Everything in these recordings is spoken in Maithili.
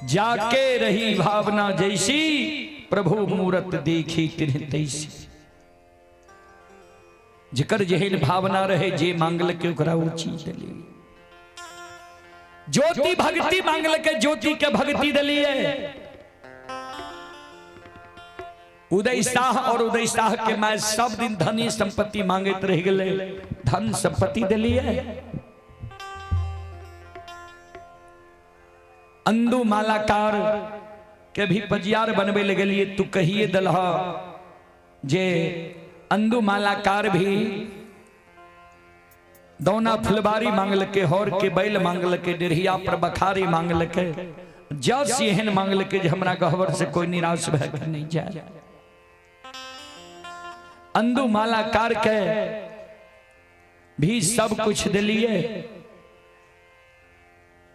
जाके रही भावना जैसी, प्रभु मूरत देखी तिन्ह तैसी। जकर जेहन भावना रहे, जे मांगलकै ओकरा ओ चीज देलियै। ज्योति भक्ति मांगलकै, ज्योति के भक्ति देलियै। उदय शाह और उदय शाह के my सब दिन धनी संपत्ति मांगैत रहि गेलै, धन संपत्ति देलियै। अंदू मालाकार के भी पजियार बनबै लए गेलियै, तू कहिए दलह जे अंदू मालाकार भी दौना फुलबारी मांगलकै, हर के बैल मांगलकै, डेढ़िया पर बखारी मांगलकै, जस एहन मांगलकै जे हमरा गहबर से कोई निराश भए के नहीं जाए। अंदू मालाकार के भी सब कुछ दिलिए।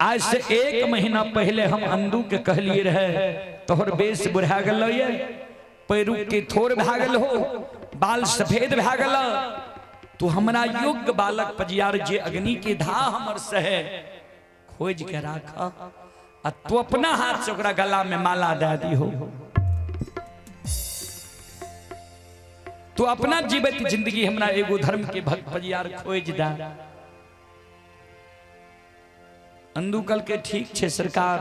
आज से 1 महीना पहले हम अंदू के कहलिए रहे, तोहर बेस बुढ़ा गेल ये, पैरू के थोर भए गेल हो, बाल सफेद भए गेल, तू हमरा योग्य बालक पजियार जे अग्नि के धा हमर सहे खोज के राख, आ तू अपना हाथ से ओकरा गला में माला दे दी हो। तू अपना जीवित जिंदगी हमरा एगो धर्म के भक्त पजियार खोज दे। अंदू कल के ठीक छे सरकार,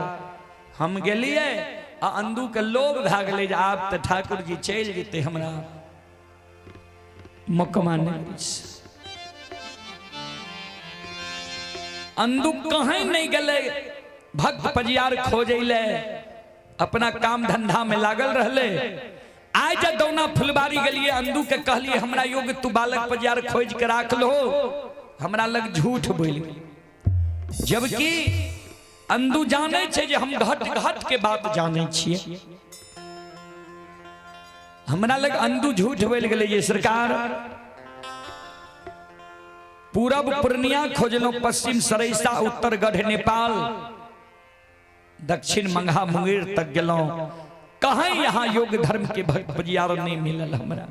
हम गेलिए आ अंदू के लोभ भए गेलै जे आब तऽ ठाकुर जी चलि जेतै हमरा मोकमा नगरी से। अंदू कहीं नहीं गेलै भक्त पजियार खोजै ले, अपना काम धंधा में लागल रहले। आइ जब दौना फुलबारी गेलिए, अंदू के कहलिए हमरा योग्य तू बालक पजियार खोज के राख लो, हमरा लग झूठ बोलि गेलै। जबकि अंदू जानै छै जे हम घट घट के बात जानै छियै, हमरा लग अंदू झूठ बोलि गेलै जे सरकार पूरब पूर्णिया खोजलहुँ, पश्चिम सरैसा, उत्तर गढ़ नेपाल, दक्षिण मंघा मुंगेर तक गेलहुँ, कहीं यहाँ योग्य धर्म के भक्त पजियार नहीं मिलल हमरा।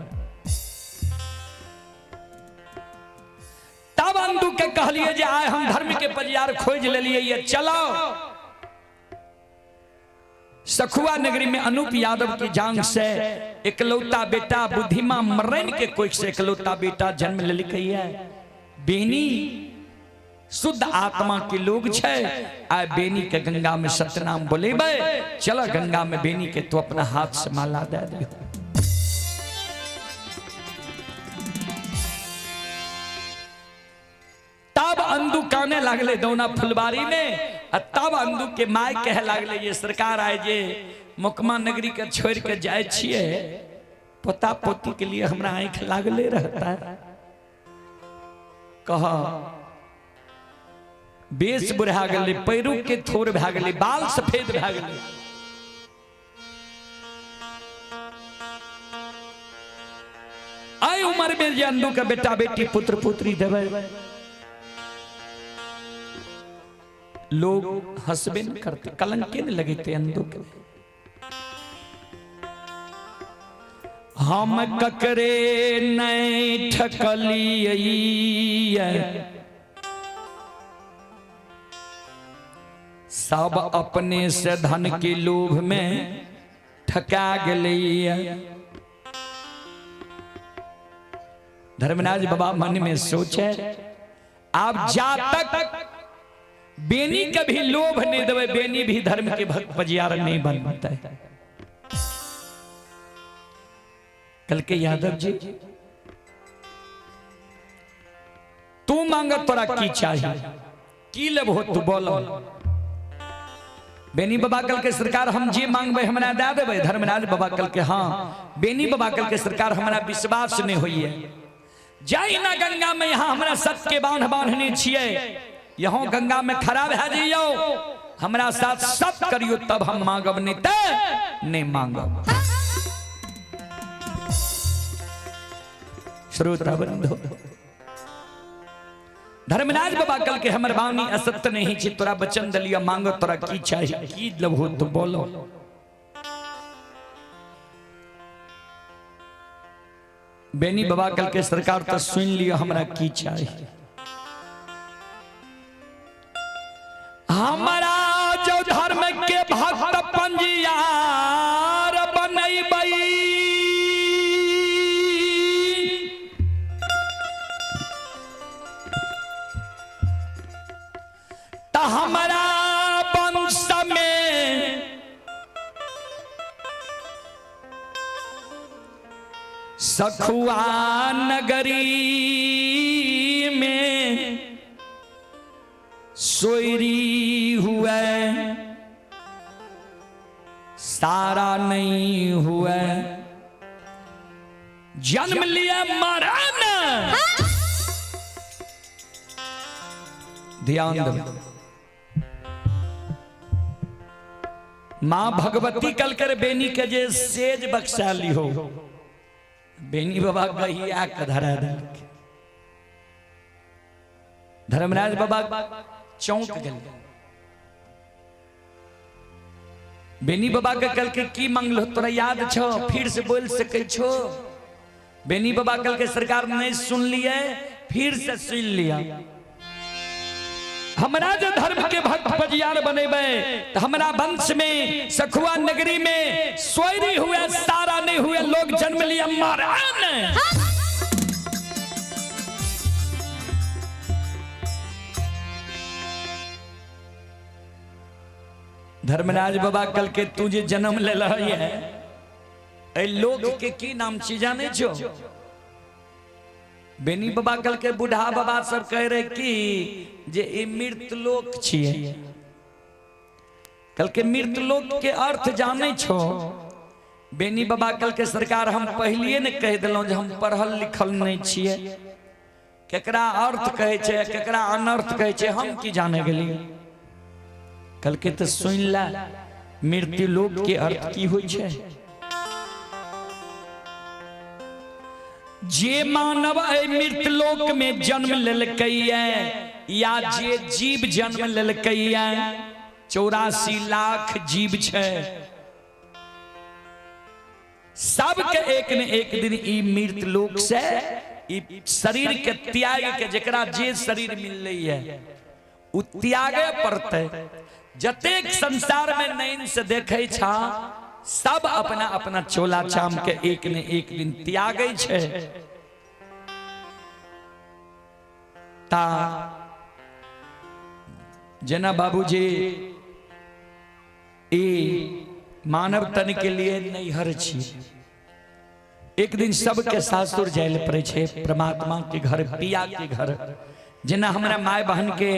तब अंदू के कहलिए जे आइ हम धर्म के पजियार खोज लेलिए ये, चलो सखुआ नगरी में अनूप यादव की जांग से एकलौता बेटा बुद्धिमा मरन के कोख से एकलौता बेटा जन्म लेलकै है। बेनी शुद्ध आत्मा के लोग छै, आइ बेनी के गंगा में सतनाम बोलेबै, चलो गंगा में बेनी के तू अपना हाथ से माला दे दे। तब अंदू काने लागले दौना फुलबारी में, आ तब अंदू के my कहे लागले ये सरकार आए जे मोकमा नगरी के छोड़ के जाए छिए, पोता पोती के लिए हमरा आंख लागले रहता है। कह बेस बुढ़ा गेलै, पैरू के थोर भए गेलै, बाल सफेद भए गेलै। आई उम्र में जे अंदू के बेटा बेटी पुत्र पुत्री देबै, लोग हंसबे न करते, कलंके न लगेते अंदू के। हम ककरे नहीं ठकलिए, सब अपने से धन के लोभ में ठका गेलैया। धर्मराज बाबा मन में सोचे, आप जा तक बेनी के भी लोभ नहीं देवे, बेनी भी धर्म के भक्त पजियार नहीं बन पाता है। कल के यादव जी तू मांग तोरा की चाहिए, की लेबहो तू बोलो। बेनी बाबा कल के सरकार हम जे मांगबे हमरा दे देबै। धर्मराज बाबा कल के हाँ। बेनी बाबा कल के सरकार हमरा विश्वास नहीं होइए, जाई ना गंगा में, यहाँ हमरा सत्य के बांध बांधने छियै, यहाँ गंगा में खराब है जइयो, हमरा साथ सब करियो तब हम मांगब, नहीं ते नहीं मांगब। श्रोता बंधु, धर्मराज बाबा कल के हमर वाणी असत्य नहीं छी, तोरा वचन दलिया, मांगो तोरा की चाहिए, की लबहो तो बोलो। बेनी बाबा कल के सरकार तो सुन लियो हमरा की चाहिए, हमारा जो धर्म के भक्त सखुआ नगरी में सोयरी हुए, सारा नहीं हुए, जन्म लिया मरण। ध्यान दो, मां भगवती कल कर बेनी के जे सेज बख्शा ली हो, बेनी बाबा गहिया के धरा देलक। धर्मराज बाबा चौंक गेल। बेनी बाबा के कल के की मंगलो तोरा याद छो, फिर से बोल सकै छो? बेनी बाबा कल के सरकार नहीं सुन लिए, फिर से सुन लिया। हमरा जे धर्म के भक्त पजियार बनेबे तो हमरा वंश में सखुआ नगरी में सोयरी हुए, सारा नहीं हुए, लोग जन्म लिया मारन। धर्मराज बाबा कल के तू जे जन्म ले है, ए लोक के की नाम छी जाने छो? बेनी बाबा कल के बूढ़ा बाबा सब कह रहे की जे ई मृत लोक छिए। कल के मृत लोक के अर्थ जाने छो? बेनी बाबा कल के सरकार हम पहलिए ने कह दिलौं जे हम पढ़ल लिखल नहीं छिए, केकरा अर्थ कहे छे केकरा अनर्थ कहे छे हम की जाने गेलिए। कल के तो सुन ला मृत्यु लोक के अर्थ की होई छे। जे मानव मृत लोक में जन्म लेलकैया या जे जीव जन्म लेलकैया, 84 लाख जीव छे, सबके एक ने एक दिन ई मृत लोक से ई शरीर के त्याग के जकरा जे शरीर मिललै है उ त्यागे पड़तै। जतेक संसार में नैन से देखे छा सब अपना अपना चोला चाम के एक ने एक दिन त्यागे छे। ता जना बाबूजी ई मानव तन के लिए नैहर छी, एक दिन सबके सासुर जाय ले पड़े छे, परमात्मा के घर, पिया के घर। जना हमरा my बहन के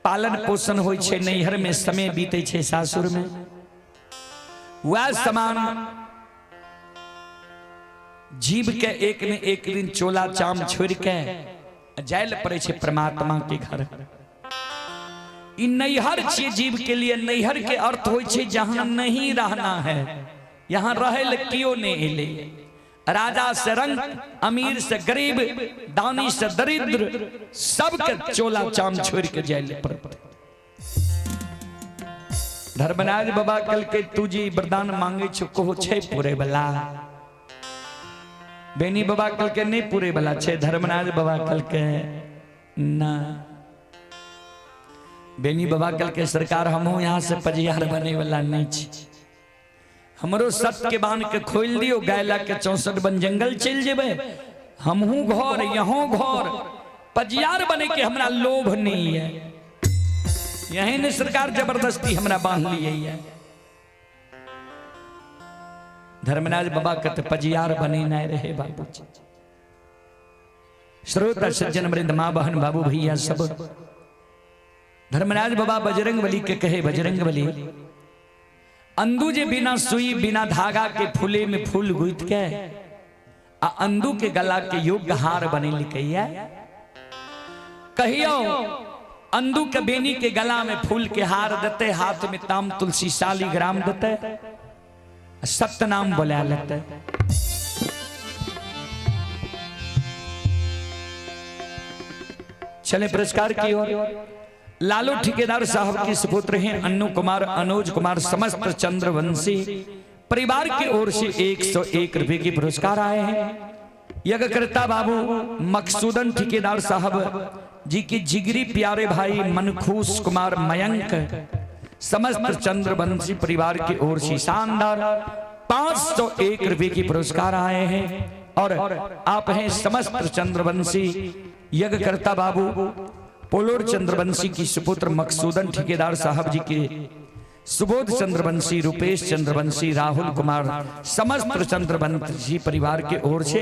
पालन पोषण होय छे नैहर में, समय बीते छे सासुर में, वह समान जीव के एक ने एक दिन चोला चाम छोड़ के जाय पड़े छे परमात्मा के घर। ई नैहर छे जीव के लिए। नैहर के अर्थ होय छे जहां नहीं रहना है, यहाँ रहे ले क्यों नहीं एले। राजा से रंग, अमीर से गरीब, दानी से दरिद्र, सबके चोला चाम छोड़ के जाय पड़ते। धर्मराज बाबा कल के तू जी वरदान मांगे छो कहो छे पूरे वाला। बेनी बाबा कल के नहीं पूरे वाला छे। धर्मराज बाबा कल के ना। बेनी बाबा कल के सरकार हमहू यहाँ से पजियार बने वाला नहीं छी, हमरो सत के बांध के खोल दियो, गायला के 64 बन जंगल चल जेबे, हमहू घर यहों घर, पजियार बने के हमरा लोभ नहीं है। यही ने सरकार जबरदस्ती हमरा बांध लिए है। धर्मराज बाबा के तो पजियार बने नहीं रहे बाबूजी। श्रोता सज्जन वृंद, माँ बहन बाबू भैया सब, धर्मराज बाबा बजरंग बली के कहे, बजरंग बली अंदू जे बिना सुई बिना धागा के फूले में फूल गुथ के आ अंदू के गला के योग्य हार बने लिखैया। कहियो अंदू के बेनी के गला में फूल के हार देते, हाथ में ताम तुलसी शालीग्राम देते, सत्यनाम बोला लेते। चले पुरस्कार की ओर। लालू ठेकेदार साहब के सुपुत्र हैं अन्नू कुमार, अनुज कुमार, समस्त चंद्रवंशी परिवार की ओर से 101 रुपए के पुरस्कार आए हैं। यज्ञकर्ता बाबू मकसूदन ठेकेदार साहब जी की जिगरी प्यारे भाई मनखूस कुमार मयंक, समस्त चंद्रवंशी परिवार की ओर से शानदार 501 रुपए के पुरस्कार आए हैं। और आप हैं समस्त चंद्रवंशी यज्ञकर्ता बाबू पोलोर चंद्रवंशी की सुपुत्र मकसूदन ठेकेदार साहब जी के सुबोध चंद्रवंशी, रुपेश चंद्रवंशी, राहुल कुमार, समस्त चंद्रवंशी परिवार के ओर से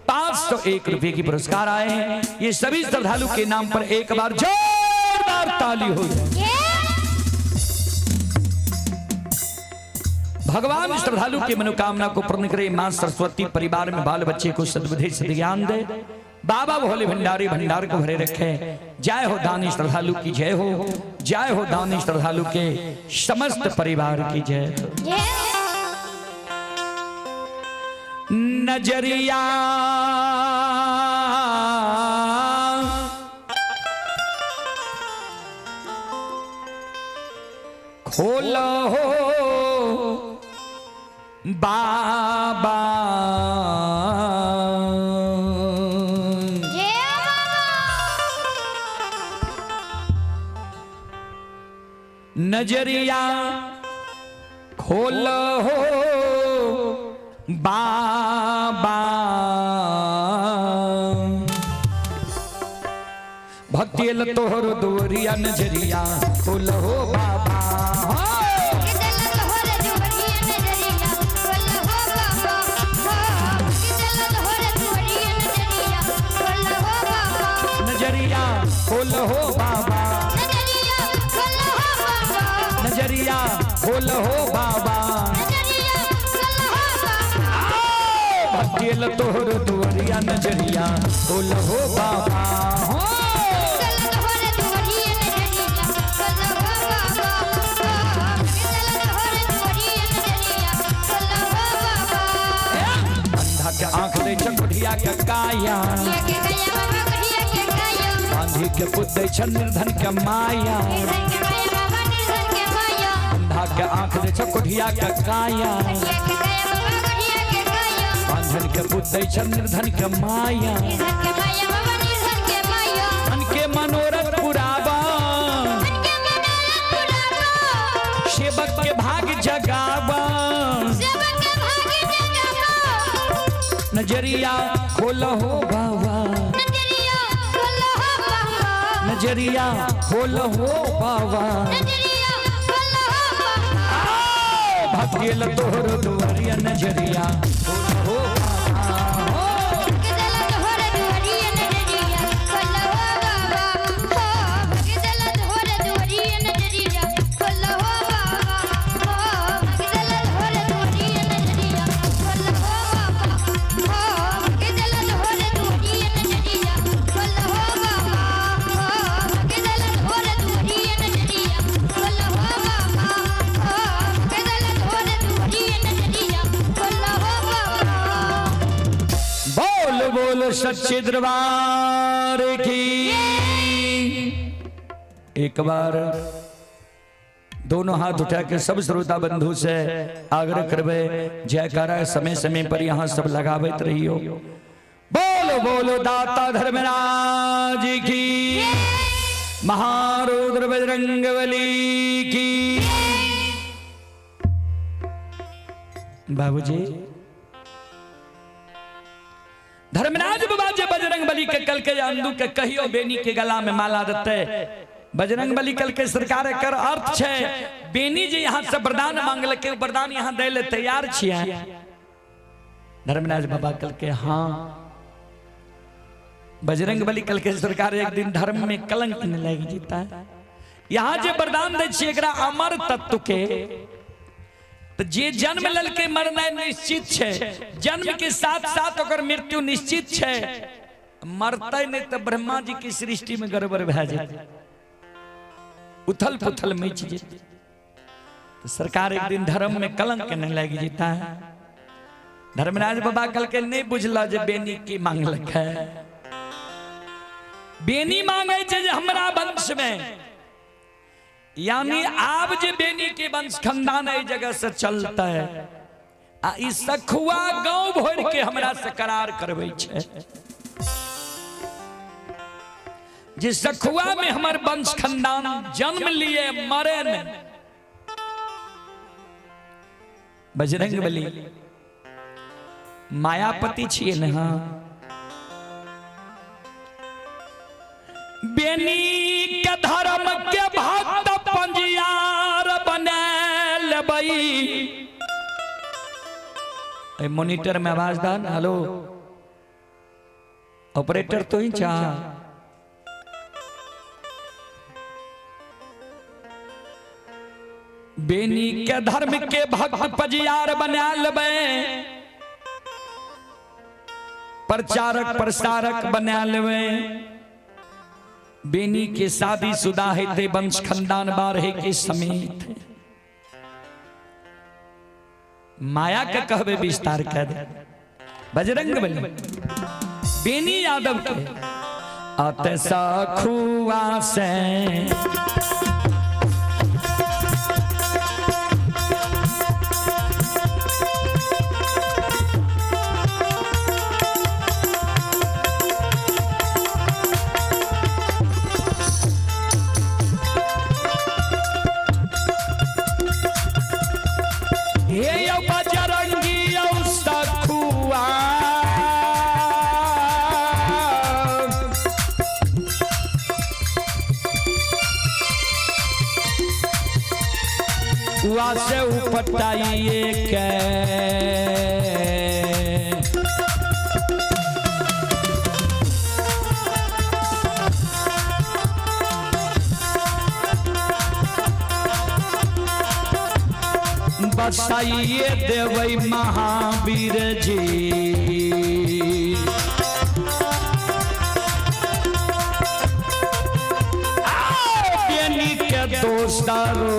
501 रुपए की पुरस्कार आए हैं। ये सभी श्रद्धालु के नाम पर एक बार जोरदार ताली हो जाए। भगवान श्रद्धालु की मनोकामना को पूर्ण करे। मां सरस्वती परिवार में बाल बच्चे को सद्बुद्धि सद्ज्ञान दे। बाबा भोले भंडारी भंडार को भरे रखे। जय हो दानी श्रद्धालु की जय हो। जय हो दानी श्रद्धालु के समस्त परिवार की जय हो। नजरिया खोलो हो बाबा, नजरिया खोलो हो बाबा। भक्ति तोहर दुवरिया नजरिया खोलो हो बाबा। नजरिया खोलो हो बाबा, नजरिया खोलो हो बाबा। भक्ति तोहर दुवरिया नजरिया खोलो हो बाबा। अंधा के आंख दे चकुढ़िया के काया, बांधी के पुत दे छ निर्धन के माया। अंधा के आंख दे चकुढ़िया के काया, बांधन के पुत दे छ निर्धन के माया। मन के मनोरथ पुरावा, सेवक के भाग जगावा। नजरिया खोलो हो बाबा, नजरिया खोलो हो बाबा। भक्ति तोहर दुआरिया नजरिया खोलो हो बाबा। बोल सच्चे दरबार की। एक बार दोनों हाथ उठा के सब श्रोता बंधु से आग्रह करवे जयकारा समय समय पर यहाँ सब लगावत रहियो। बोलो बोलो दाता धर्मराज की, महारुद्र बजरंगबली की। बाबूजी धर्मराज बाबा जे बजरंग बली के कल के अंदू के कहियो बेनी के गला में माला देते। बजरंग बली कल के सरकार कर अर्थ छे बेनी जे यहाँ से वरदान मांगल के वरदान यहाँ दे ले तैयार छिया। धर्मराज बाबा कल के हाँ। बजरंग बली कल के सरकार एक दिन धर्म में कलंक न लग जीता है। यहाँ जे वरदान दे छिए एकरा अमर तत्व के, तो जे जन्म ललके मरना निश्चित छे, जन्म के साथ साथ अगर मृत्यु निश्चित छे, मरते नहीं तो ब्रह्मा जी की सृष्टि में गड़बड़ भए जाए, उथल पुथल मच जेतै। तो सरकार एक दिन धर्म में कलंक नहीं लागि जेता है। धर्मराज बाबा कल के नहीं बुझला जे बेनी की मांगलक है। बेनी मांगे छे जे हमरा वंश में, यानी आप जे बेनी के वंश खानदान एहि जगह से चलता है, आ ई सखुआ गांव भर के हमरा से करार करबै छे जे सखुआ में हमर वंश खानदान जन्म लिए मरे ने। बजरंग बली मायापति छिए ने। हाँ बेनी के धर्म के भक्त पंजियार बने लेबै। ए मॉनिटर में आवाज दान, हेलो ऑपरेटर तो ही चाह। बेनी के धर्म के भक्त पजियार बना लेबै, प्रचारक प्रसारक बना लेबै। बेनी के शादी शुदा हेतै, वंश खानदान बाढ़े के समेत। माया के कहबे विस्तार कर दे। बजरंग बली बेनी यादव के अत सखुआ से हे यौ बजरंगी यौ सखुआ, कुआ से उपटाइए के बसाइए देवै महावीर जी। आओ बेनी के दोसरो